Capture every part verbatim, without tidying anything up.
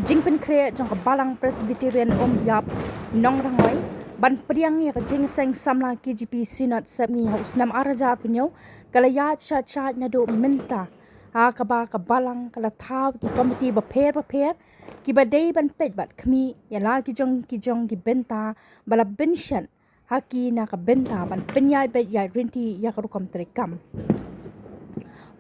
Jingpynkhreh jong ka Balang Presbyterian Umïap Nongrangoi ban pdiang ïa ka jingïaseng samla K J P Synod Sepngi ha u snem ar hajar arphew hynñiew ka la ïaid shah shah naduh mynta, ha kaba ka Balang ka la thaw ki komiti bapher bapher kiba dei ban peit bad khmih ïa la ki jong ki jong ki bynta ba la bynshet ha ki na ka bynta ban pynïaid beit ïaid ryntih ïa ka rukom treikam.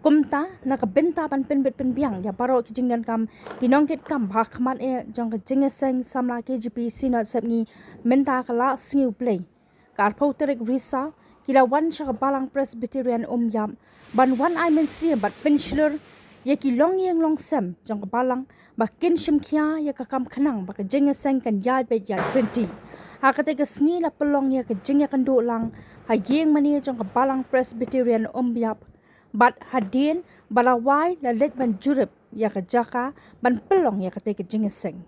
Kumta na ka bynta ban pynbit pynbiang ïa baroh ki jingdonkam ki nongkitkam ba ha khmat eh jong ka jingïaseng samla K J P Synod Sepngi mynta ka la sngi U Blei, ka arphew tarik Risaw, ki la wan sha ka Balang Presbyterian Umïap ban wan ai mynsiem bad pynshlur ïa ki longïing longsem jong ka Balang ba kin shim khia ïa ka kam khnang ba ka jingïaseng kan ïaid beit ïaid ryntih. Ha katei ka sngi la pynlong ïa ka jingïakynduh lang ha ïing mane jong ka Balang Presbyterian Umïap, bad hadien ba la wai la leit ban jurip ïa ka jaka ban pynlong ïa katei ka jingïaseng.